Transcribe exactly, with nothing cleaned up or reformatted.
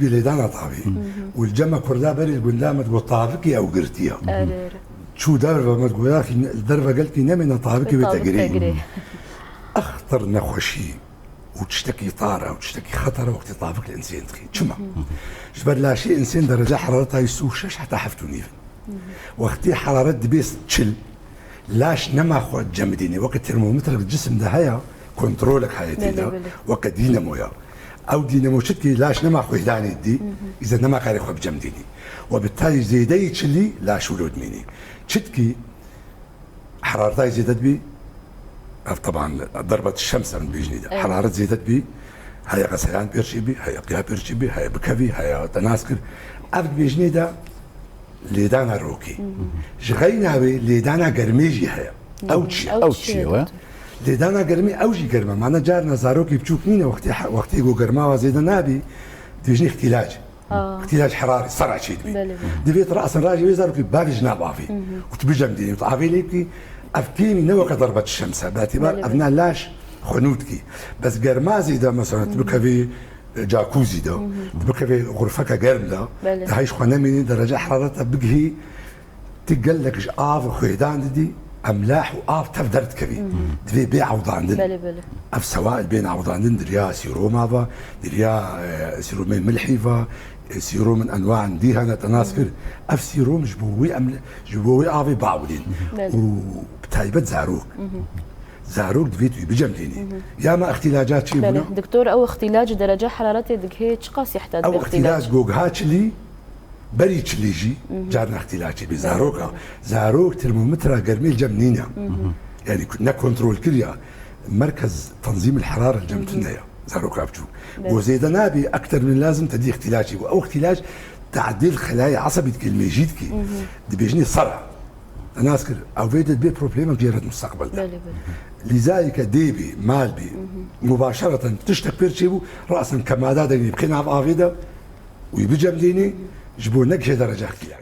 Lêdana tavî. Û li cem me kurda berê li gunda me digot tavikê ew girtiya. Erê, erê. Çû derve me digot, ya xî, li derve gelkî nemêne, tavikê wê te girê. Tavik te girê. Extir nexweşî û tiştekî tar e û tiştekî xeter e wextê tavik li insên dixî. Çima? Ji ber laşê insên derece herareta wî sî û şeş heta heft û nîv in. Wextê heraret dibe çil, laş nema xwe cem bidînê. Weke termometrek di cisim de heye, kontrolek heye tê de, belê, belê. Weke dînemoya. Ew dînemo çi dikê, laş nema xwe hêdanê didî, îza nema karê xwe bi cem dînî. We bi tayê zêdeyî çilî laş wilo dimînî. Çi dikî, heraretayê zêde dibî, ev teban derbat şems em dibêjinê de. Evet. Heraret zêde dibî, heye qeseyan pêr çêbî, heye qiya pêr çêbî, heye bikevî, heye te nas kir. Ev dibêjinê de lêdana rokê. Ji xeyna wê lêdana germê jî heye. Ew çi ye? Ew çi ye we? Lêdana germê ew jî germ e. Mane carna zarokê biçûk nîne wextê he-, wextê ku germawa zêde nabî, dibêjinê îxtîlac. Îxtîlac herarî, sera çêdibî. Belê, belê. Divê tu rasin rajê wê zarokê bavêjî nav avê. Û tu bicem dînî, tu avê lê bikî, ev kêmî ne weke derbat şems e. Belê, belê. Ev na laş xwe nû dikî. Bes germa zêde mesela tu bikevî, e, jacuzzi de, tu bikevî xurfeke germ de, belê, di heyş xwe nemînî, derece herareta bigihî, tu gelek ji av xwêdan didî, emlah û av tev derdikevî. Divê bê ewdandin. Belê, belê. Ev sewail bên ewdandin di riya sîroma ve, di riya, e, sîromên milhî ve, e, sîromên enwaên dî hene te nas kir. Ev sîrom ji bo wî emle-, ji bo wî avê biewdên. Belê. Û bi taybet zarok. Zarok divê tu wî bicem dînî. Ya me îxtîlaca çê bûne? Belê. Doktor, ew îxtîlac derece heraretê digihê çiqas heta dibe îxtîlac? Ew îxtîlac gogiha çilî, berî çilî jî carna îxtîlac çêbî. Belê. Zaroka, zarok termometra germê li cem nîne. Yani ne kontrol kiriya. Merkez tenzîm el herare li cem tune ye. Zaroka biçûk. Belê. Go zêde nabî, ekter min lazim te dî îxtîlac çêbû. Ew îxtîlac tadîl xelayê esebî dike, li mêjî dike. Dibêjinê sera. Te nas kir, ew vê de dibê problemek jê re di mustaqbel de. Belê, belê. Lîzayeke dê bî, mal bî, mubaşereten tiştek pêr çêbû, rasen kemada de wî bixê nav avê de, wî bicem dînî, ji bo negihê derece îxtîlac.